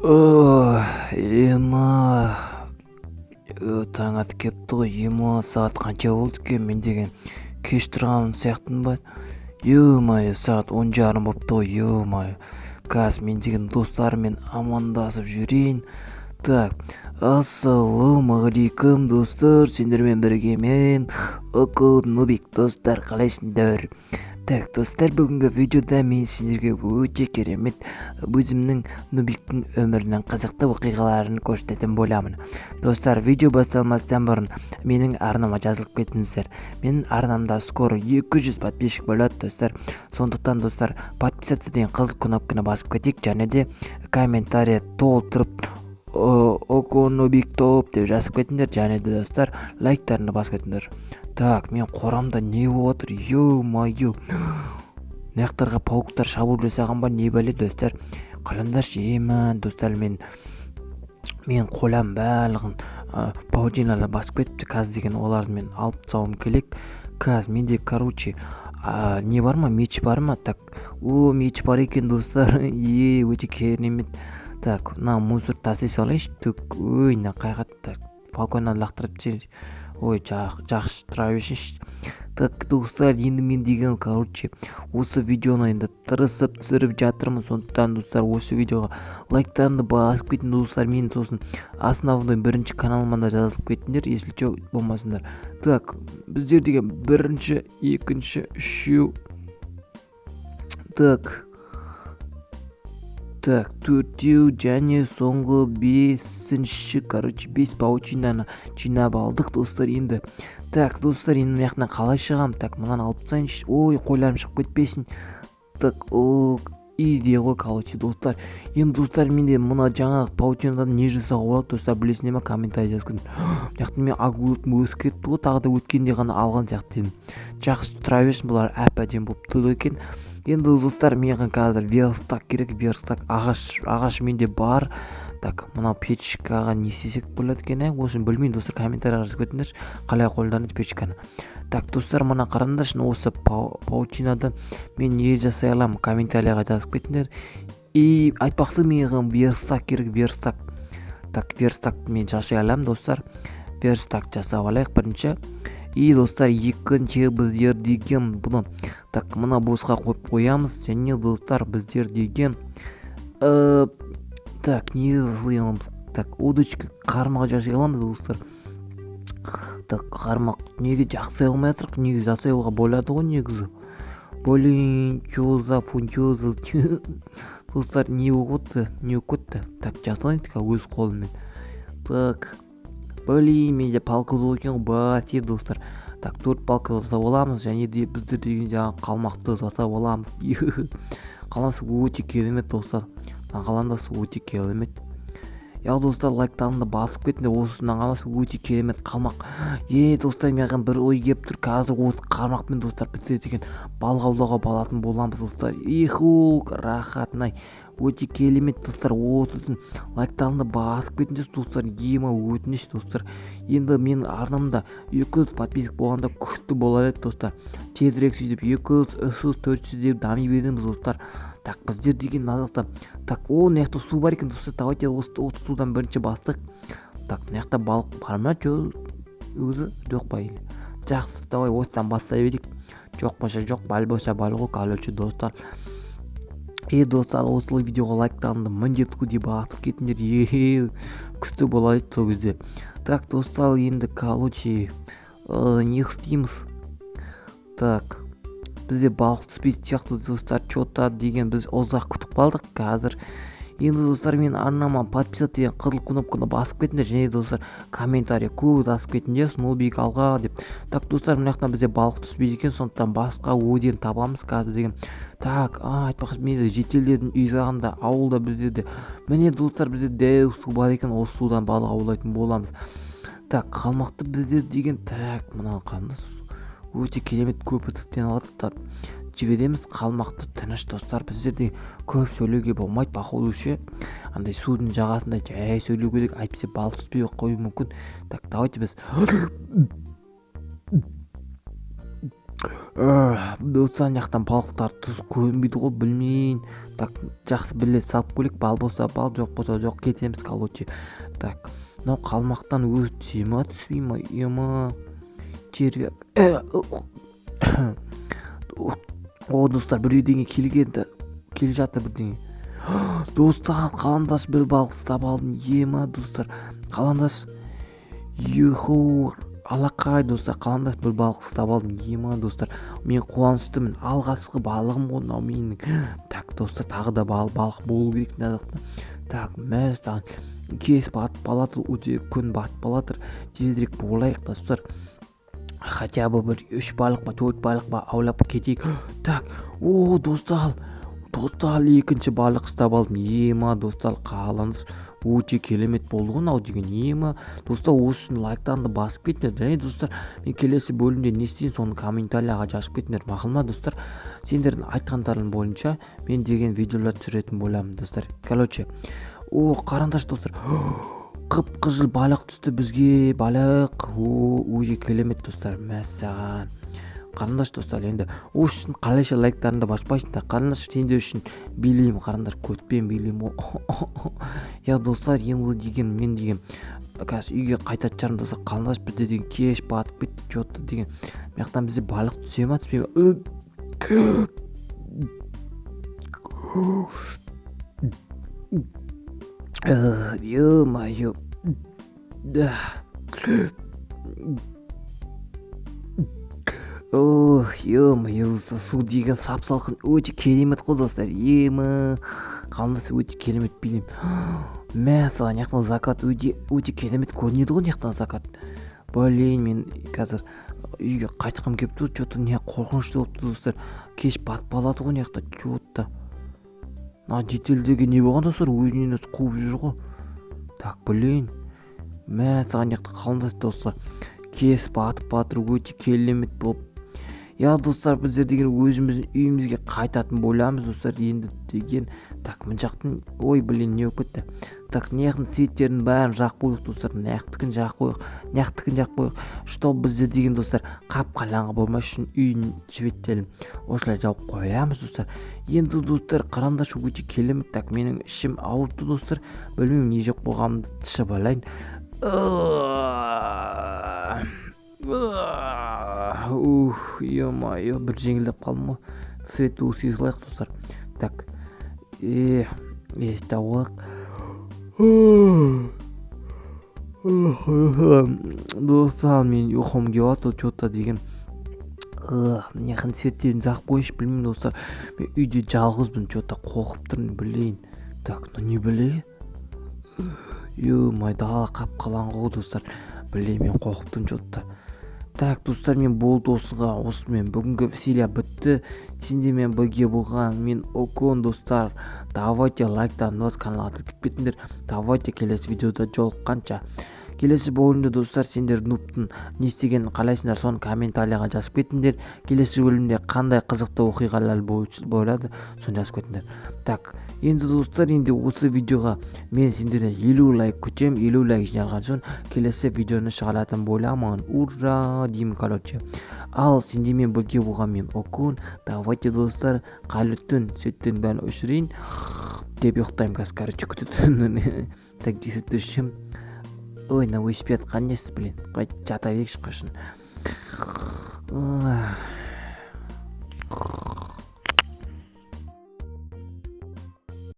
Ема, таң атып кепті ғой. Ема, сағат қанша болды екен? Мен деген кеш тұрған сияқтымын ба? Ё-моё, сағат 10:30 болыпты ғой. Ё-моё, қазір мен деген достарыммен амандасып жүрейін. Так, ассалаумағалейкум, достар! Сендермен бірге мен, Око Нубик. Достар, қалайсыңдар? Так, достар, бүгінгі видеода мен сендерге өте керемет өзімнің, Нубиктің өмірінің қызықты оқиғаларын көрсететін боламын. Достар, видео басталмастан бұрын менің арнама жазылып кетіңіздер. Менің арнамда скоро 200 подписчик болады, достар. Сондықтан, достар, подписаться деген қызыл кнопканы басып кетейік және де комментарий толтырып, «Око Нубик топ» деп жазып кетіңдер және де, достар, лайктарыңды басып кетіңдер. Так, мен қорамда не болып жатыр? Ё-моё, мына жақтарға пауктар шабуыл жасаған ба, не бәле? Достар, қараңдаршы. Ема, достар, мен қолам барлығын паутиналар басып кетіпті. Қазір деген оларды мен алып тастауым керек. Қазір менде, короче, не бар ма, меч бар ма? Так, о, меч бар екен, достар. Е, өте керемет. Так, мына мусор тастай салайыншы. Түк, ой, мына қайға? Так, фалконнан лақтырып тастайын. Ой, жақсы, тұра берсінші. Так, достар, енді мен деген, короче, осы видеоны енді тырысып түсіріп жатырмын. Сондықтан, достар, осы видеоға лайктарыңды басып кетіңдер. Достар, мен сосын основной бірінші каналыма да жазылып кетіңдер, если че, болмасыңдар. Так, біздер деген бірінші, екінші, үшеу, так, так, төртеу және соңғы бесінші. Короче, бес паутинаны жинап алдық, достар. Енді, так, достар, енді мына жақтан қалай шығамын? Так, мынаны алып тастайыншы. Ой, қойларым шығып кетпесін. Так, о, идея ғой, короче, достар. Енді, достар, менде мына жаңағы паутинадан не жасауға болады, достар, білесіңдер ма? Комментарий жазып кетіңдер. Мына жақта мен огурцым өсіп кетті ғой тағы да, өткенде ғана алған сияқты едім. Жақсы, тұра берсін бұлар, әп әдемі болып тұр екен. Енді, достар, маған қазір верстак керек, верстак. Ағаш менде бар. Так, мына печкаға не істесек болады екен, ә? Осыны білмеймін, достар, комментарийға жазып кетіңдерші, қалай қолданады печканы. Так, достар, мына қараңдаршы, осы паутинадан мен не жасай аламын? Комментарийға жазып кетіңдер. И айтпақты, маған верстак керек, верстак. Так, верстак мен жасай аламын, достар. Верстак жасап алайық бірінші. И, достар, екінші, біздер деген бұны, так, мына босқа қойып қоямыз. Және, достар, біздер деген так, не жасай аламыз? Так, удочка, қармақ жасай аламыз, достар. Так, қармақ неге жасай алмай жатырмық? Неге жасауға болады ғой негізі? Блин, чё за фунчоза, достар? Не болып кетті, не болып кетті? Так, жасайын өз қолыммен. Так, блин, менде палка жоқ екен ғой, бәсе, достар. Так, төрт палка жасап аламыз және де біздер деген жаңағы қалмақты жасап аламыз. Қалмақ өте керемет, достар, маған өте керемет. Я, достар, лайктарыңды басып кетіңдер. Осыдан қалмас өте керемет қалмақ. Е, достар, маған бір ой келіп тұр. Қазір осы қармақпен, достар, біздер деген балық аулауға баратын боламыз, достар. Иху, рахатын ай, өте керемет. Достар, осы лайктарыңды басып кетіңдер, достар, ема, өтініш, достар. Енді менің арнамда 200 подписчик болғанда күшті болар еді, достар. Тезірек сөйтіп 200, 300, 400 деп дами береміз, достар. Так, біздер деген мына жақта, так, о, мына жақта су бар екен, достар. Давайте осы судан бірінші бастық. Так, мына жақта балық бар ма өзі, жоқ па или? Жақсы, давай осыдан бастай берейік. Жоқ болса жоқ, бал болса бал ғой, короче, достар. Е, достар, осы видеоға лайктарыңды міндетті түрде басып кетіңдер. Е, күшті болады сол кезде. Так, достар, енді, короче, не істейміз? Так, бізде балық түспейтін сияқты, достар. Че то деген біз ұзақ күтіп қалдық қазір. Енді, достар, менің арнама подписаться деген қызыл кнопканы басып кетіңдер және, достар, комментарий көп жазып кетіңдер, «Нубик алға» деп. Так, достар, мына жақтан бізде балық түспейді екен, сондықтан басқа өзен табамыз қазір деген. Так, айтпақшы, менде жительдердің үй жағында, ауылда бізде де, міне, достар, бізде дәу су бар екен. Осы судан балық аулайтын боламыз. Так, қалмақты бізде деген, так, мына қандай өте керемет көпіртіктен алады. Так, жібереміз қалмақты тыныш. Достар, біздерде көп сөйлеуге болмайды, походу, ше. Андай судың жағасында жай сөйлеу керек, әйтпесе балық түспей қоюы мүмкін. Так, давайте біз Достар, ана жақтан балықтар түс көрінбейді ғой, білмеймін. Так, жақсы, біле салып көрейік. Бал болса бал, жоқ болса жоқ, кетеміз, короче. Так, мынау қалмақтан өзі түсе ма, түспей ма? Ема, червяк. О, достар, бірдеңе келген, келе жатыр бірдеңе. Достар, қаламдас, бір балық ұстап алдым. Ема, достар, қаламдас, юху, алақай, достар, қаламдас, бір балық ұстап алдым. Ема, достар, мен қуаныштымын, алғашқы балығым ғой мынау менің. Так, достар, тағы да балық болу керек мына жақта. Так, мәссаған, кеш батып баратыр, өте күн батып баратыр, тезірек болайық, достар. Хотя бы бір үш балық па, төрт балық па аулап кетейік. Так, о, достар, достар, екінші балық ұстап алдым. Ема, достар, қалыңыз, өте керемет болды ғой мынау деген. Ема, достар, осы үшін лайктарыңды басып кетіңдер. Және, достар, мен келесі бөлімде не істейін, соны комментарияға жазып кетіңдер, мақұл ма, достар? Сендердің айтқандарың бойынша мен деген видеолар түсіретін боламын, достар. Короче, о, қараңдаршы, достар, қып қызыл балық түсті бізге, балық. О, өте керемет, достар, мәссаған. Қараңдаршы, достар, енді осы үшін қалайша лайктарыңды баспайсыңдар? Қараңдаршы, сендер үшін билеймін, қараңдар, көтпен билеймін ғой. Я, достар, енді деген мен деген қазір үйге қайтатын шығармын, достар. Қараңдаршы, бізде деген кеш батып кетті че то деген. Мына жақтан бізде балық түсе ма, түспей ма? Е мое, да. Ох, ё-моё, су деген сап салқын, өте керемет қой, достар. Ема, қалыңдас, өте керемет билеймін. Мәссаған, мына жақтан закат өте өте керемет көрінеді ғой, мына жақтан закат. Блин, мен қазір үйге қайтқым келіп тұр че то. Не қорқынышты болып тұр, достар, кеш батып қалады ғой мына жақта че то. Мына жительдерге не болған, достар? Өзінен өзі қуып жүр ғой. Так, блин, мәссаған, мына жақта, қалыңдас, достар, кеш батып жатыр, өте керемет болып. Я, достар, біздер деген өзіміздің үйімізге қайтатын боламыз, достар, енді деген. Так, мына жақтың, ой, блин, не болып кетті? Так, мына жақтың светтерінің бәрін жағып қояйық, достар, мына жақтікін жағып қояйық, мына жақтікін жағып қояйық, чтобы біздер деген, достар, қап қараңғы болмас үшін үйдің светтерін осылай жауып қоямыз, достар. Енді, достар, қараңдаршы, өте керемет. Так, менің ішім ауырып тұр, достар, білмеймін, не жеп қойғанымды, ішіп алайын. Ух, ё-моё, бір жеңілдеп қалдым ғой. Светті өшіре салайық, достар. Так, е е жауып алайық. Достар, мен ұйқым келіп жатыр че то деген. Мына жақтың светтерін жағып қояйыншы. Білмеймін, достар, мен үйде жалғызбын, че то қорқып тұрмын, блин. Так, мынау не біле? Ё-моё, дала қап қараңғы ғой, достар. Блин, мен қорқып тұрмын че то. Так, достар, мен болды, осыға осымен бүгінгі серия бітті. Сендермен бірге болған мен, Окон. Достар, давайте лайктан басып, каналға тіркеліп кетіңдер. Давайте, келесі видеода жолыққанша. Келесі бөлімде, достар, сендер нубтың не істегенін қалайсыңдар, соны комментарийға жазып кетіңдер. Келесі бөлімде қандай қызықты оқиғалар болады, соны жазып кетіңдер. Так, енді, достар, енді осы видеоға мен сендерден 50 лайк күтемін. 50 лайк жиналған соң келесі видеоны шығаратын боламын. Ура деймін, короче. Ал сендермен бірге болған мен, Окун. Давайте, достар, қайырлы түн. Светтердің бәрін өшірейін деп ұйықтаймын қазір, короче, күте. Так, светті өшіремін. Ой, мынау өшпей жатқан несі, блин? Қайт, жата берейікші, қашан.